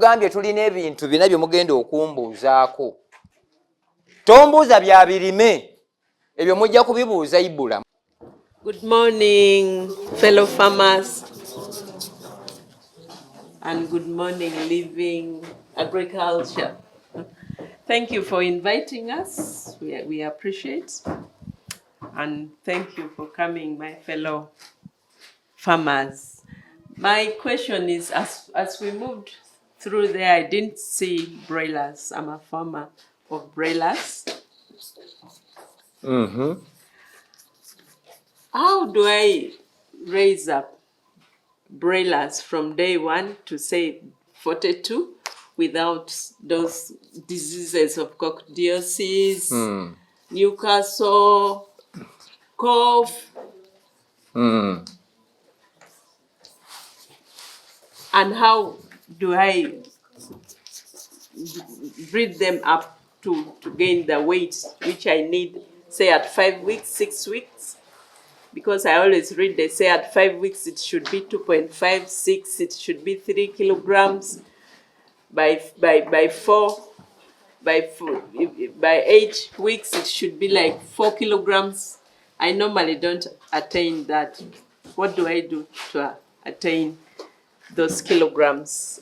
Nkugambye tulina ebintu bina bye mugenda okumbuuzaako. Tombuuza bya birime, ebyo mujja kubibuuza Ibula. Good morning, fellow farmers, and good morning, Living Agriculture. Thank you for inviting us. We appreciate. And thank you for coming, my fellow farmers. My question is, as we moved through there, I didn't see broilers. I'm a farmer of broilers. How do I raise up broilers from day one to, say, 42 without those diseases of coccidiosis, Newcastle, cough, and how do I breed them up to gain the weight which I need, say, at 5 weeks, 6 weeks? Because I always read they say at 5 weeks it should be 2.5, 6, it should be 3 kilograms. By 4, by 4, by 8 weeks it should be like 4 kilograms. I normally don't attain that. What do I do to attain those kilograms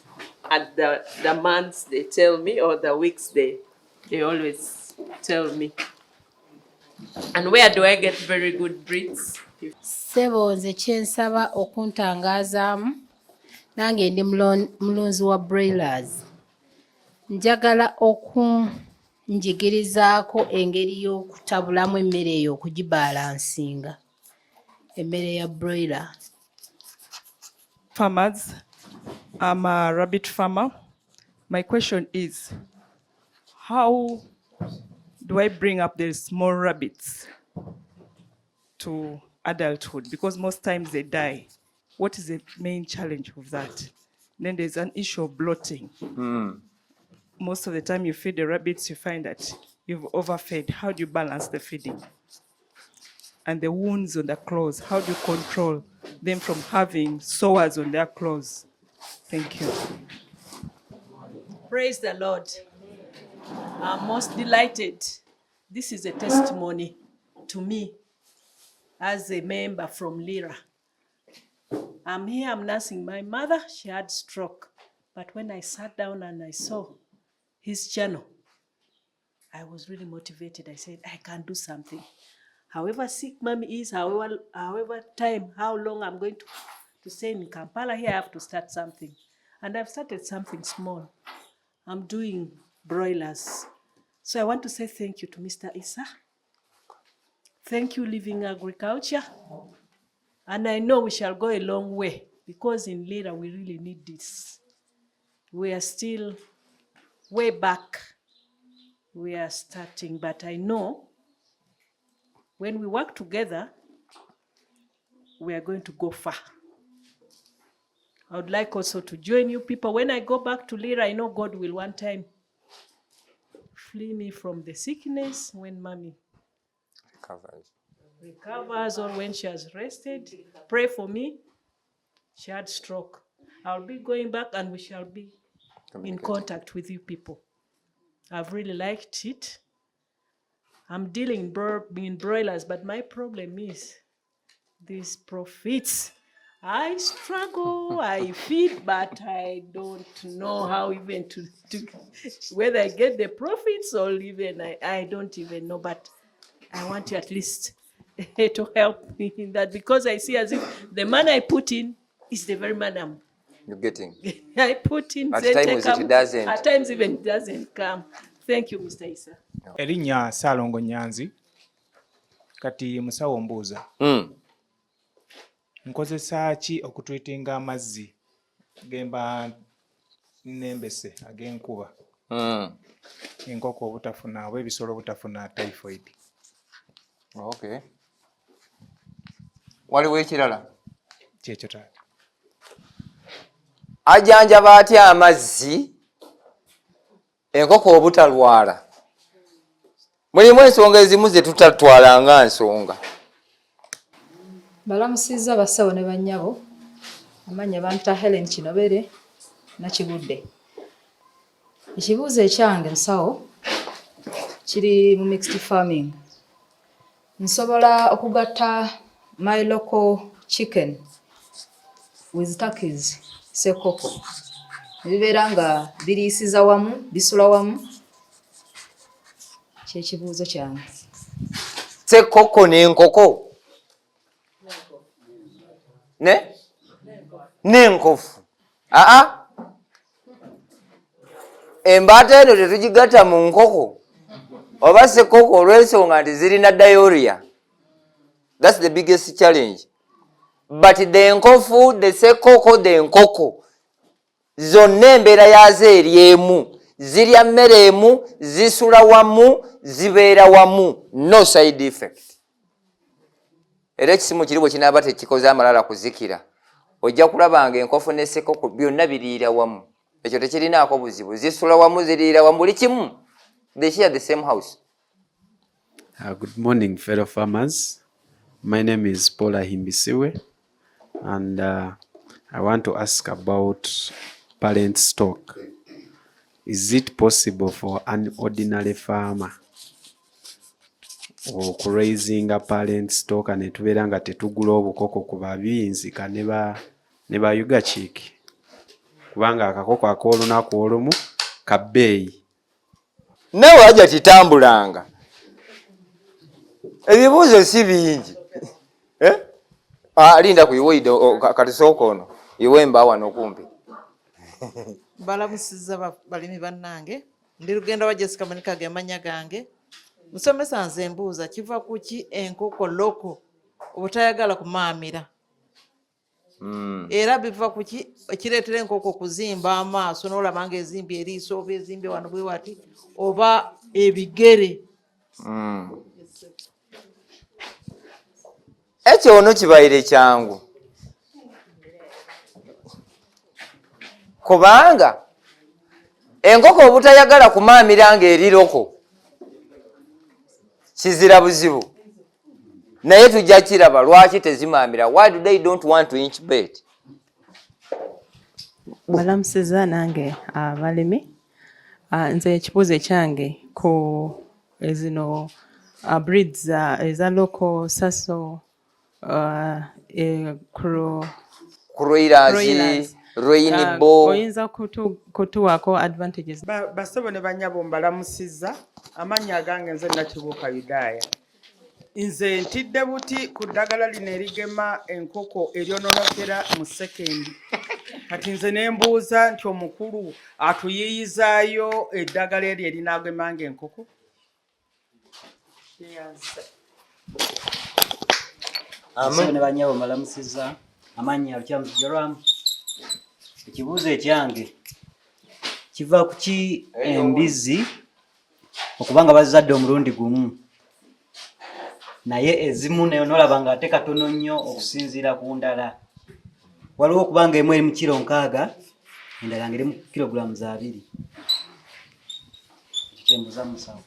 at the months they tell me or the weeks they always tell me? And where do I get very good breeds? Ssebo, nze kyensaba okuntangaazaamu, nange ndi mulunzi wa broilers. Njagala okunjigirizaako engeri y'okutabulamu emmere eyo, okugibalansinga, emmere ya broiler. Farmers. I'm a rabbit farmer. My question is, how do I bring up the small rabbits to adulthood? Because most times they die. What is the main challenge of that? Then there's an issue of bloating. Most of the time you feed the rabbits, you find that you've overfed. How do you balance the feeding? And the wounds on the claws, how do you control them from having sores on their claws? Thank you. Praise the Lord. I'm most delighted. This is a testimony to me as a member from Lira. I'm here, I'm nursing my mother. She had stroke. But when I sat down and I saw his channel, I was really motivated. I said, "I can do something." However sick mommy is, however time, how long I'm going to stay in Kampala here, I have to start something. And I've started something small. I'm doing broilers. So I want to say thank you to Mr. Issa. Thank you, Living Agriculture. And I know we shall go a long way because in Lira we really need this. We are still way back. We are starting, but I know when we work together, we are going to go far. I would like also to join you people. When I go back to Lira, I know God will one time free me from the sickness when mommy Recovers. Recovers or when she has rested. Pray for me. She had stroke. I'll be going back and we shall be in Communicating. Contact with you people. I've really liked it. I'm dealing in broilers, but my problem is these profits. I struggle, I feed, but I don't know how even to whether I get the profits or even I don't even know. But I want you at least to help me in that because I see as if the money I put in is the very money I'm You're getting. I put in. At They times take it doesn't. At times even it doesn't come. Thank you, Mr. Issa. Erinnya Saalongo Nyanzi. Kati musawo, mbuuza, nkozesa ki okutreatinga amazzi gemba nembese ag'enkuba, enkoko obutafuna oba ebisolo obutafuna typhoid? Okay. Waliwo ekirala? Kyekyo, taata. Ajanjaba atya amazzi enkoko obutalwala? Mulimu ensonga ezimu ze tutatwala nga nsonga. Balamusizza bassebo ne bannyabo. Amannya bampita Helen Kinobere Nakigudde. Ekibuuzo ekyange, musawo, kiri mu mixed farming. Nsobola okugatta my local chicken with turkeys, sekoko, ne bibeera nga biriisiza wamu, bisula wamu? Kyekibuuzo kyange. Sekoko n'enkoko ne n'enkofu. Aa, embaata eno tetugigatta mu nkoko oba sekoko olw'ensonga nti zirina diarrhea. That's the biggest challenge. But the enkofu, the sekoko, the nkoko, zonna embeera yaazo eri emu. Zirya mmere emu, zisula wamu, zibeera wamu, no side effect. Era ekisimu kiri bwe kinaaba tekikoze amalala kuzikira, ojja kulaba nga enkofu ne sekoko byonna biriira wamu. Ekyo tekirinaako buzibu. Zisula wamu, ziriira wamu, buli kimu. They share the same house. Good morning, fellow farmers. My name is Paula Himbisiwe, and I want to ask about parent stock. Is it possible for an ordinary farmer okuraisinga parent stock ne tubeera nga tetugula obukoko ku babinzika ne ba Ugachick, kubanga akakoko ak'olunaku olumu ka bbeeyi? Nawe aja kitambulanga, ebibuuzo si bingi, eh? Ah, linda ku iwe katusooka ono iwe mba wano kumpi. Balamusizza balimi bannange. Ndi lugendo wa Jessica Monica, ge mannya gange. Musomesa, nze mbuuza, kiva ku ki enkoko local obutayagala kumaamira? Era biva ku ki ekireetera enkoko okuzimba amaaso, n'olaba nga ezimbye eriiso oba ezimbye wano bwe wati oba ebigere? Ekyo ono kibaire kyangu, kubanga enkoko obutayagala kumaamira nga eri local kizira buzibu, naye tujja kiraba lwaki tezimaamira. Why do they don't want to incubate? Balamusiza nange abalimi. Nze ekibuuzo ekyange ku ezino breeds eza local Sasso, Kuroilers. Broilers. Rainbow. Oyinza kutuwaako advantages? Basebo ne banyabo, mbalamusizza. Amannya agange nze Nakibuuka Yudaaya. Nze ntidde buti ku ddagala lino erigema enkoko eryononokera mu sekendi. Kati nze ne mbuuza nti omukulu atuyiiyizaayo eddagala eryo erinaagemanga enkoko? Basebo ne banyabo, mbalamusizza. Amannya Lukyamuzi Joram. Ekibuuzo ekyange kiva ku ki embizzi okuba nga bazadde omulundi gumu, naye ezimu naye nolaba nga ate katono nnyo okusinziira ku ndala? Waliwo okuba nga emu eri mu kiro 60, endala nga eri mu kilograms 2. Ekyo kyembuuza musawo.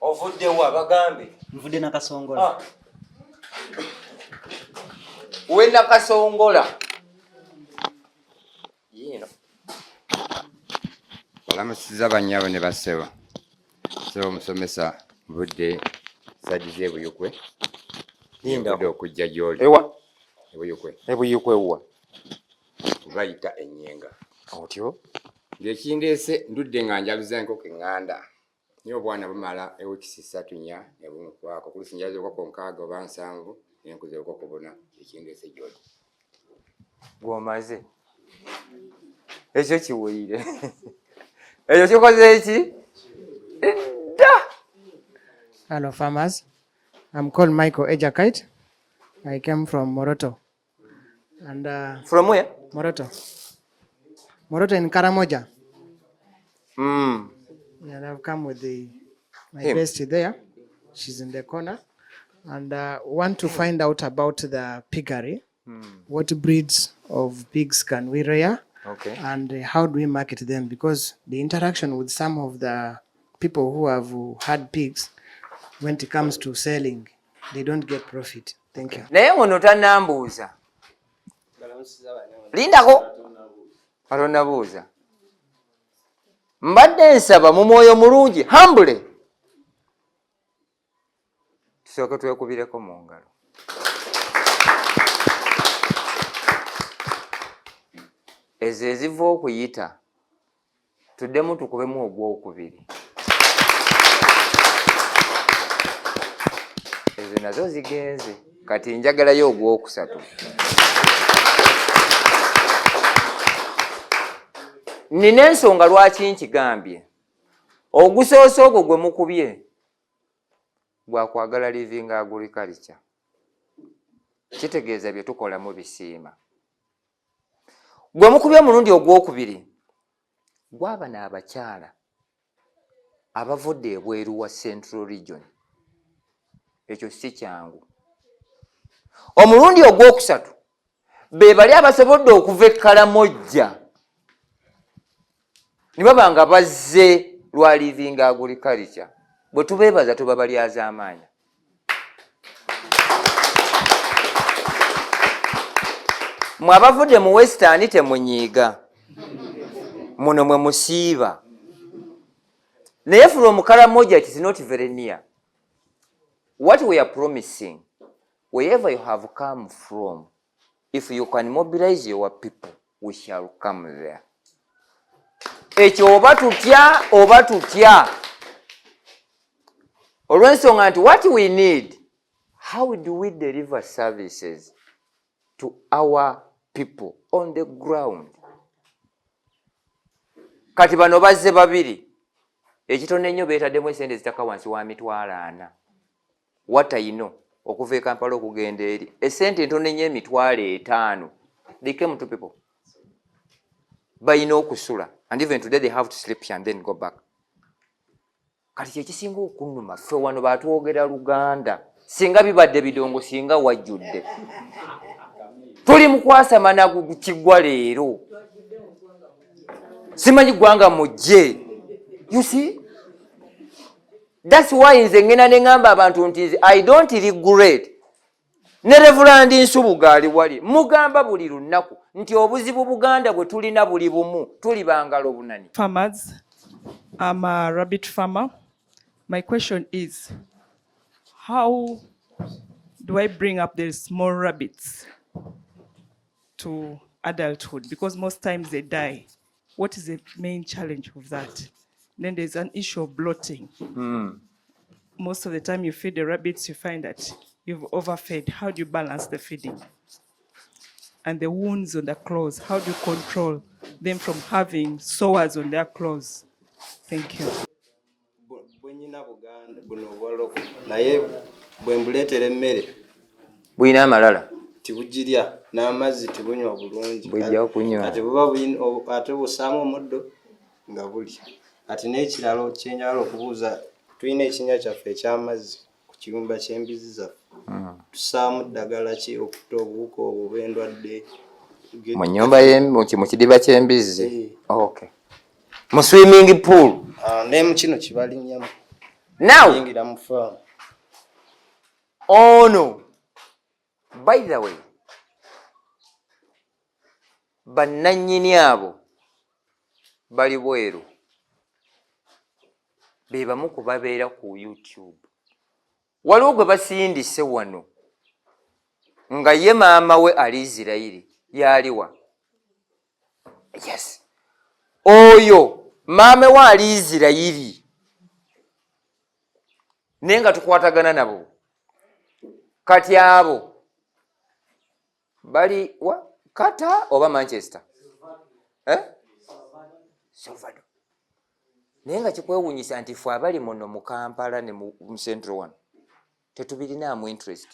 Ovuddewo abagambe? Nvudde Nakasongola. Ah. We Nakasongola yiino. Balamusiza bannyabo ne bassebo. Ssebo omusomesa, nvudde side z'e Buyukwe. Linda. Nvudde okujja gy'oli. Ewa? Ebuyukwe. Ebuyukwe wa? Bayita Ennyenga. Otyo. Ng'ekindeese, ndudde nga njaluza enkoko eŋŋanda, naye obwana bumala ewiikisi 3, 4 ne bunkwako. Kulusi njaluza obukoko 60 oba 70, nenkuza obukoko buna. Ekindeese gy'oli. Gwomaze ekyo kiwuyire, ekyo kikoze eki dda. Hello, farmers. I'm called Michael Ejakite. I came from Moroto. And From where? Moroto. Moroto in Karamoja. And I've come with the my Him. bestie there. She's in the corner. And want to find out about the piggery. What breeds of pigs can we rear? And how do we market them? Because the interaction with some of the people who have had pigs, when it comes to selling, they don't get profit. Thank you. Naye ngono tannambuuza. Lindako, atonnabuuza. Mbadde nsaba mu mwoyo mulungi hambule tusooke twekubireko mu ngalo. Ezo eziva okuyita tuddemu tukubemu ogwokubiri. Ezo nazo zigenze, kati njagalayo ogwokusatu. Nina ensonga lwaki nkigambye. Ogusoose ogwo gwe mukubye gwakwagala living agriculture, kitegeeza bye tukola mubisiima. Gwe mukubye omulundi ogwokubiri gwabano abakyala abavudde ebweru wa Central Region, ekyo si kyangu. Omulundi ogwokusatu be bali abasobodde okuva e Kalamojja ne baba nga bazze lwa living agriculture. Bwe tubeebaza tuba balyazaamaanya. Mwe abavudde mu Western temunyiiga, muno mwe musiiba. Naye from Karamoja it is not very near. What we are promising, wherever you have come from, if you can mobilize your people, we shall come there. Ekyo oba tutya oba tutya, olw'ensonga nti what we need, how do we deliver services to our people on the ground? Kati bano bazze babiri, ekitono ennyo beetaddemu esente zitaka wansi wa 40,000. Watayino okuva e Kampala okugenda eri esente entono ennyo 50,000. They came, two people, balina okusula, and even today they have to sleep here and then go back. Kati kyekisinga okunnuma, ffe wano batwogera Luganda, singa bibadde bidongo singa wajjudde. Tuli mu kwasamana kiggwa leero, simanyi ggwanga mujje. You see, that's why nze ngenda neŋŋamba abantu nti nze I don't regret. Ne Reverend Nsubuga ali wali, mugamba buli lunaku nti obuzibu Buganda bwe tulina buli bumu, tuli bangalo bunani. Farmers, I'm a rabbit farmer. My question is, how do I bring up the small rabbits to adulthood? Because most times they die. What is the main challenge of that? Then there's an issue of bloating. Most of the time you feed the rabbits, you find that you've overfed. How do you balance the feeding? And the wounds on the claws, how do you control them from having sores on their claws? Thank you. Bwenyina Buganda buno obwa local, naye bwe mbuleetera emmere Bulina amalala. Tibugirya, n'amazzi tibunywa bulungi. Bujja kunywa. Kati buba ate busaamu omuddo nga bulya. Kati n'ekirala kyenjagala okubuuza, tulina ekinnya kyaffe eky'amazzi ku kiyumba ky'embizi zaffe, tusaamu ddagala ki okutta obuwuka obwo obw'endwadde? Mu nyumba mu kidiba ky'embizzi? Eh. Okay, mu swimming pool. Ah, ne mu kino kibalinnyamu Now yingira mu faamu. Ono, by the way, bannannyini abo bali bweru, be bamu ku babeera ku YouTube. Waliwo gwe basindise wano nga ye maama we ali Isirayiri, yaliwa? Yes, oyo maama we ali Isirayiri, naye nga tukwatagana nabo. Kati abo bali wa Qatar oba Manchester, eh? Salvador. Naye nga kikwewunyisa nti ffe abali muno mu Kampala ne mu Central one tetubirinaamu interest.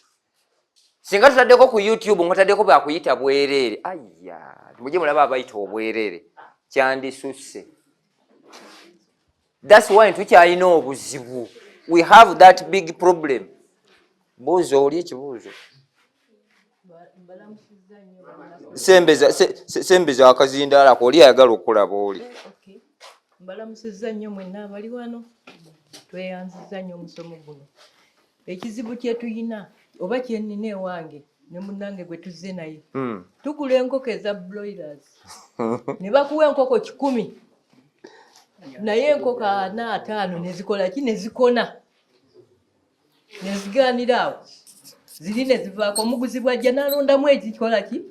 Singa tutaddeko ku YouTube ngataddeko bakuyita bwereere, aya mujye mulaba abayita obwereere, kyandisusse. That's why tukyalina obuzibu, we have that big problem. Buuza oli ekibuuzo. Sembeza sembeza akazindaala oli ayagala okulaba oli. Mbalamusizza nnyo mwenna abali wano, tweyanzizza nnyo omusomo guno. Ekizibu kye tuyina oba kyenina ewange ne munnange gwe tuzze naye, tugula enkoko eza broilers ne bakuwa enkoko 100. Naye enkoko 4, 5 ne zikola ki? Ne zikona, ne zigaanira awo, ziri ne zivaako. Omuguzi bw'ajja n'alondamu ezikola ki?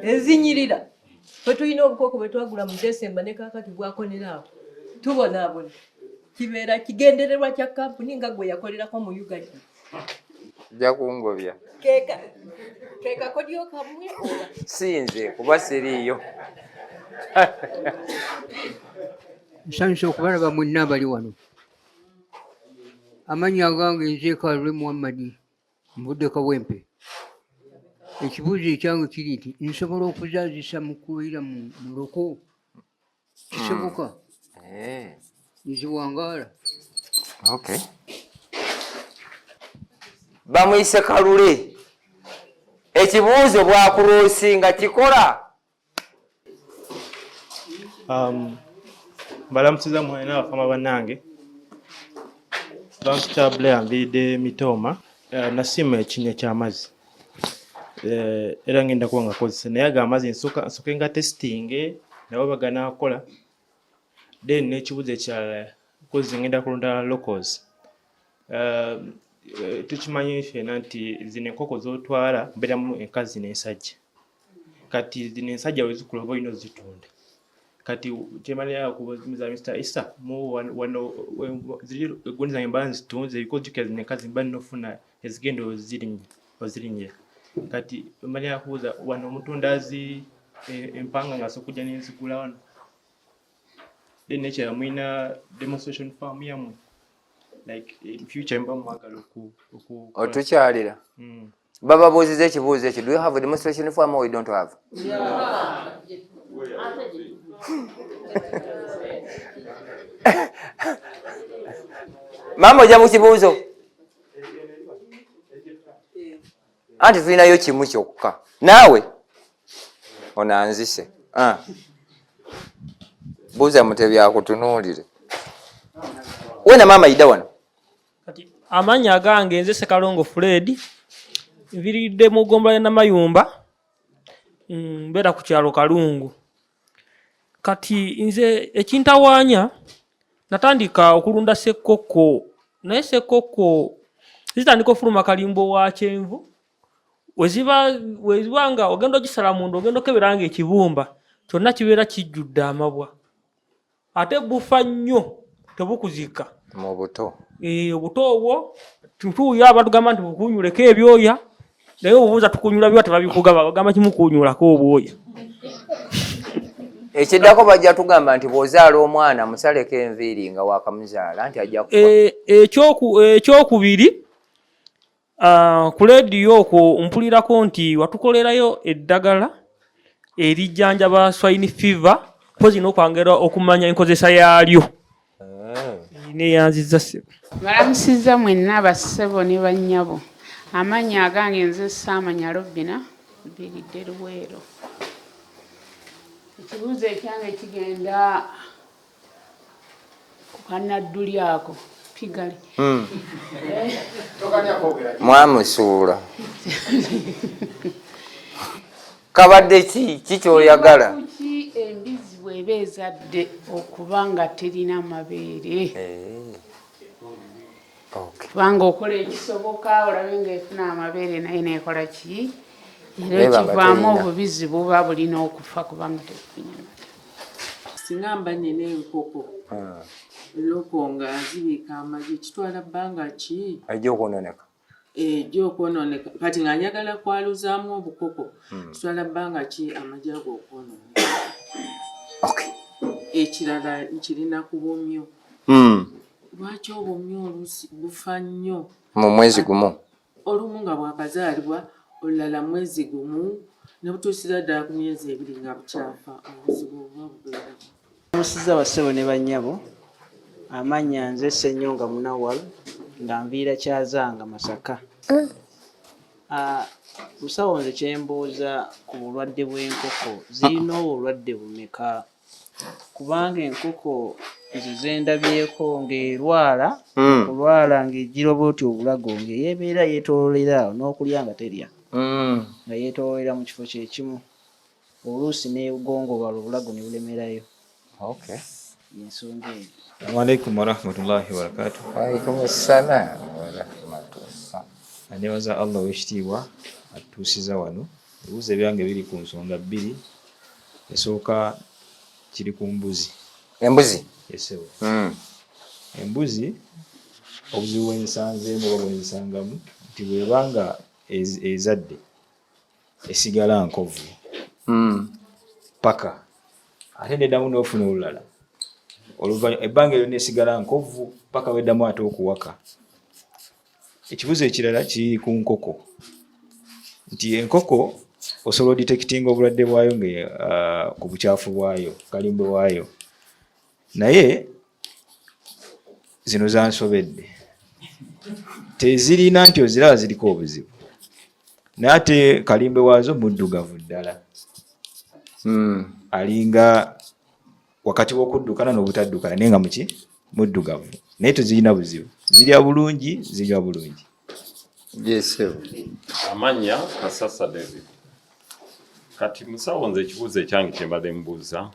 Ezinyirira. Ffe tulina obukoko bwe twagula mu Desemba, ne kaakati bwakonera awo, tubonaabona. Kibeera kigendererwa kya kampuni nga gwe yakolerako mu Uganda? Ojja kungobya. Ke kakodyo kammwe oba? Si nze, kuba siriiyo. Nsanyusa okubalaba mwenna abali wano. Amannya agange nze Kalule Muhammadi, nvudde Kawempe. Ekibuuzo ekyange kiri nti nsobola okuzaazisa mu kubeera mu local? Kisoboka? Nziwangaala. Okay. Bamuyise Kalule. Ekibuuzo bwakuloosinga kikola. Mbalamusiza mwena abafama bannange. Bampita Blair, nviiridde Mitooma. Nasiima ekinnya ky'amazzi. Era ngenda kuba nga kozesa, naye ago amazzi nsooke nga testing nabo baganaakola. Then n'ekibuuzo ekirala, kozi ngenda kulunda locals. Tukimanyi ffenna nti zino enkoko z'otwala mbeeramu enkazi n'ensajja. Kati zino ensajja bwe zikula oba olina ozitunda. Kati kyemalira okubuuza Mr. Isa, mu wano ziri egundi zange mba nzitunze, because jjukira zino enkazi mba nina okufuna ezigenda ozirinyira. Kati malira kubuuza wano omutunda zi empanga nga asobola okujja n'enzigula wano. Then n'ekirala, mulina demonstration farm yammwe? Like in future mba mwagala oku Otukyalira. Bababuuziza ekibuuzo ekyo, do you have a demonstration farm or you don't have? Yeah. Maama, ojja mu kibuuzo? Anti tulinayo kimu kyokka. Naawe onanzise. Ah. Buuza Mutebi akutunuulire. Wena maama yidda wano. Amannya agange nze Sekalongo Fred, nviiridde mu ggombolola ya Namayumba, mbeera ku kyalo Kalungu. Kati nze ekintawaanya, natandika okulunda ssekkokko, naye ssekkokko zitandika ofuluma kalimbo wa kyenvu. Weziba nga ogenda ogisala munda, ogenda okebera nga ekibumba kyonna kibeera kijjudde amabwa, ate bufa nnyo, tebukuzika. Mu buto. Obuto obwo tutuuyo, abatugamba nti bukunyuleko ebyoya, naye obubuuza tukunyula byoya, tebabikugaba, bagamba kimukunyulako obwoya. Ekiddako bajja tugamba nti bw'ozaala omwana musaleko enviiri nga wakamuzaala, nti ajja kufa. Ekyokubiri, ku leediyo okwo mpulirako nti watukolerayo eddagala erijjanjaba swine fever, mpozi n'okwongera okumanya enkozesa yaalyo. Neyanziza ssebo. Mbalamusizza mwenna bassebo ne bannyabo. Amannya agange nze Saamanya Robina, nviiridde Luweero. Ekibuuzo ekyange kigenda ku kannadduli ako, piggery. Mwamusuula. Kabadde ki kikyoyagala? Ki embizi bw'eba ezadde okuba nga terina mabeere? Kubanga okola ekisoboka olabe ng'efuna amabeere, naye neekola ki? Era Neeba nga ekivaamu terina. Obubizi buba bulina okufa kubanga tebufunye mata. Singa mba nina enkoko local nga zibiika amagi, kitwala bbanga ki Ajja okwononeka. Ejja okwonooneka? Kati nga njagala kwaluzaamu obukoko, kitwala bbanga ki amagi ago okwonooneka? Ekirala nkirina ku bumyu. Lwaki obumyu oluusi bufa nnyo? Mu mwezi gumu. Olumu nga bwakazaalibwa, olulala mwezi gumu, ne butuusiza ddala ku myezi 2 nga bukyafa. Obuzibu obuba bubeeramu? Musiza bassebo ne bannyabo. Amannya nze Ssenyonga Munawal, nga nviira Kyazanga, Masaka. Ah, musawo, nze kyembuuza ku bulwadde bw'enkoko, zirina obulwadde bumeka? Kubanga enkoko nze zendabyeko ng'erwala, okulwala ng'egira bwoti obulago, ng'eyebeera yeetooloolera awo, n'okulya nga terya, nga yeetooloolera mu kifo kye kimu, oluusi n'egongobala obulago ne bulemerayo. Yensonga eyo. Assalamu alaikum warahmatullahi wabarakatuh. Waalaikum salam warahmatullah. Nebaza Allah ow'ekitiibwa atutuusiza wano. Ebibuuzo ebyange biri ku nsonga bbiri. Esooka kiri ku mbuzi. Embuzi? Esebo. Embuzi obuzibu bwe nsanzeemu oba bwe nsangamu nti bw'eba nga ezadde esigala nkovu paka ate neddamu n'ofuna olulala oluvannyuma ebbanga eryo nesigala nkovu paka weddamu ate okuwaka. Ekibuuzo ekirala kiri ku nkoko nti enkoko osobola odetectinga obulwadde bwayo nga ku bukyafu bwayo, kalimbwe waayo, naye zino zansobedde, tezirina nti oziraba ziriko obuzibu, naye ate kalimbwe waazo muddugavu ddala, alinga wakati w'okuddukana n'obutaddukana, naye nga muki muddugavu, naye tezirina buzibu, zirya bulungi, zinywa bulungi. Yes. Amannya Kasasa David. Kati musawo, nze ekibuuzo ekyange kye mbadde mbuuza,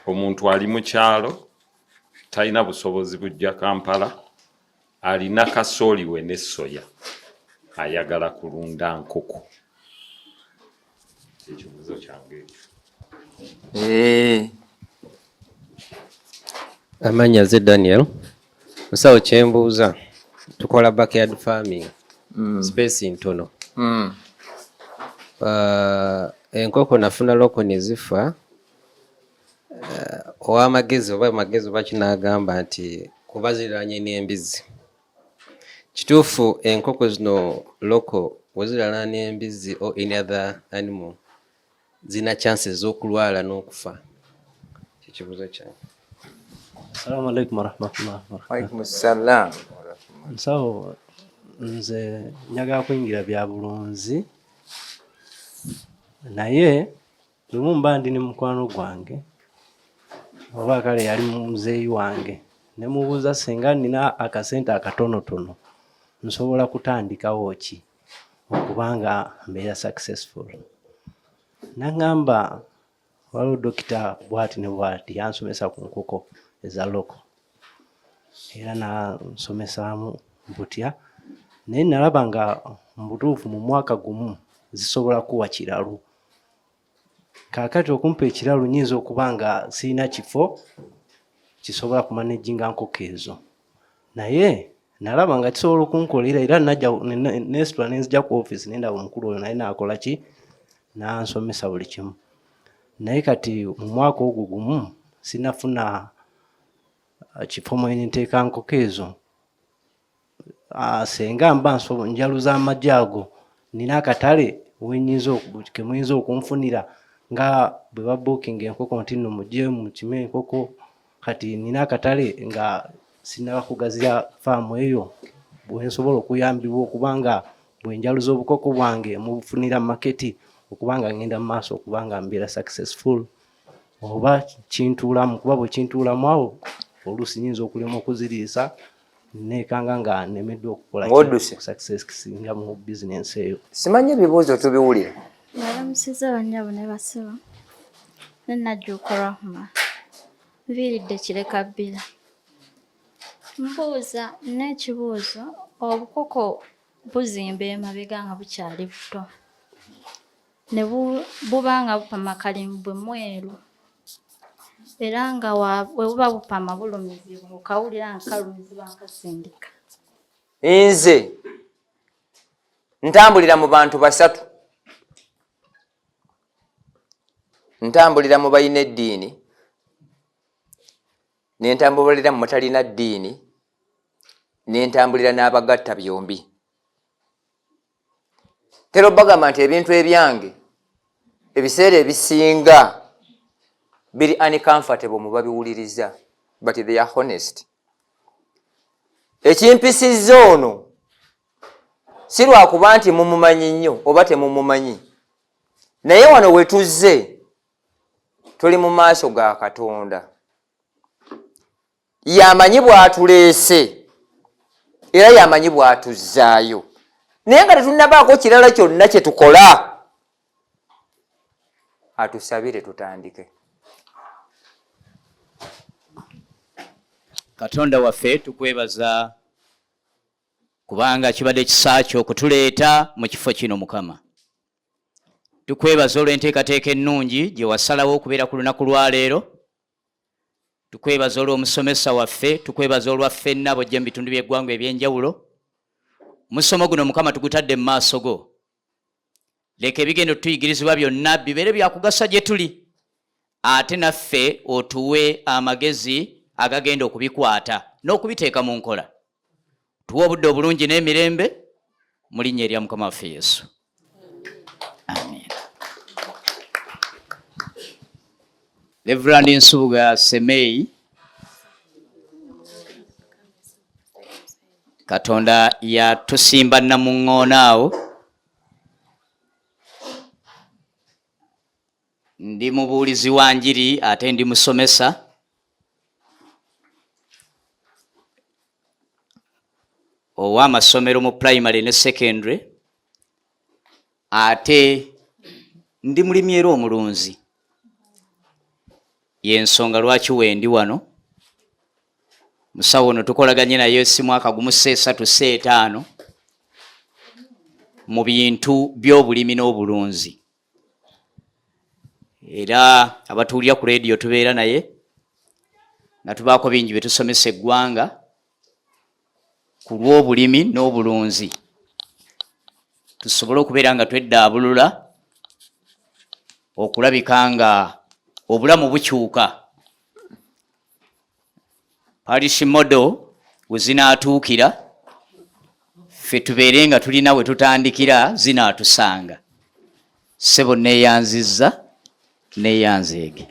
omuntu ali mu kyalo talina busobozi bujja Kampala, alina kasooli we ne soya, ayagala kulunda nkoko. Ekibuuzo kyange ekyo. Amannya ze Daniel. Musawo, kyembuuza, tukola backyard farming, space ntono. Enkoko nafuna local ne zifa. Ow'amagezi oba amagezi oba kinaagamba nti kuba ziriraanye n'embizzi. Kituufu enkoko zino local bwe ziriraana n'embizzi or any other animal zirina chances ez'okulwala n'okufa? Kyekibuuzo kyange. Assalamu alaikum warahmatullahi wabarakatuh. Waalaikum salam. Nsawo, nze njagala kuyingira bya bulunzi, naye lumu mba ndi ne mukwano gwange, oba kale yali muzeeyi wange, ne mubuuza singa nina akasente akatonotono nsobola kutandikawo ki okubanga mbeera successful. Naŋŋamba waliwo dokita bwati ne bwati yansomesa ku nkoko eza local, era nansomesaamu butya, naye nalaba nga mu butuufu mu mwaka gumu zisobola kuwa kiralu. Kaakati okumpa ekiralu nyinza okuba nga sirina kifo kisobola kumanaginga nkoko ezo, naye nalaba nga kisobola okunkolera, era najja nesitula nenzija ku ofiisi nendaba omukulu oyo, naye nakola ki, nansomesa buli kimu. Naye kati mu mwaka ogwo gumu sinafuna kifo mwe nteeka nkoko ezo. Senga mba njaluza amagi ago, nina akatale ke muyinza okunfunira nga bwe babookinga enkoko nti nno mujje mukime enkoko. Kati nina akatale nga sinaba kugaziya faamu eyo bwe nsobola okuyambibwa okuba nga bwe njaluza obukoko bwange mubufunira market, okuba nga ngenda mu maaso okuba nga mbeera successful, oba kintuulamu? Kuba bwe kintuulamu awo oluusi nyinza okulemwa okuziriisa, neekanga nga nnemeddwa okukola Ng'odduse. success nga mu bizinensi eyo. Simanyi ebibuuzo tubiwulira. Mbalamusizza bannyabo ne bassebo. Ne Najjuuko Rahma. Nviiridde Kireka Bbira. Mbuuza n'ekibuuzo, obukoko buzimba emabega nga bukyali buto. Ne buba nga bupama kalimbwe mweru. Era nga bwe buba bupama bulumizibwa, okawulira nga kalumizibwa nga kasindika. Nze ntambulira mu bantu basatu: ntambulira mu balina eddiini, nentambulira mu mutalina ddiini, nentambulira n'abagatta byombi. Tera obagamba nti ebintu ebyange ebiseera ebisinga biri uncomfortable mu babiwuliriza, but they are honest. Ekimpisizza ono si lwakuba nti mumumanyi nnyo oba temumumanyi, naye wano we tuzze tuli mu maaso ga Katonda, yamanyi bw'atuleese era yamanyi bw'atuzzaayo, naye nga tetunnabaako kirala kyonna kye tukola, atusabire tutandike. Katonda waffe, tukwebaza kubanga kibadde kisa kyo okutuleeta mu kifo kino. Mukama, tukwebaza olw'enteekateeka ennungi gye wasalawo okubeera ku lunaku lwa leero. Tukwebaza olw'omusomesa waffe, tukwebaza olwa ffenna bojja mu bitundu by'eggwanga eby'enjawulo. Omusomo guno, Mukama, tugutadde mu maaso go. Leka ebigenda otuyigirizibwa byonna bibeere byakugasa gye tuli, ate naffe otuwe amagezi agagenda okubikwata n'okubiteeka mu nkola. Tuwe obudde obulungi n'emirembe mu linnya erya Mukama waffe Yesu, amen. Reverend Nsubuga Semei, Katonda yatusimba namuŋŋoona awo. Ndi mubuulizi wa njiri ate ndi musomesa. Ow'amasomero mu primary ne secondary, ate ndi mulimi era omulunzi. Yensonga lwaki wendi wano. Musawo ono tukolaganye naye si mwaka gumu, si 3, si 5, mu bintu by'obulimi n'obulunzi, era abatuulira ku leediyo tubeera naye nga tubaako bingi bye tusomesa eggwanga ku lw'obulimi n'obulunzi, tusobole okubeera nga tweddaabulula okulabika nga obulamu bukyuka. Parish model we zinaatuukira, ffe tubeere nga tulina we tutandikira, zinaatusanga. Ssebo, neeyanzizza, neeyanzeege.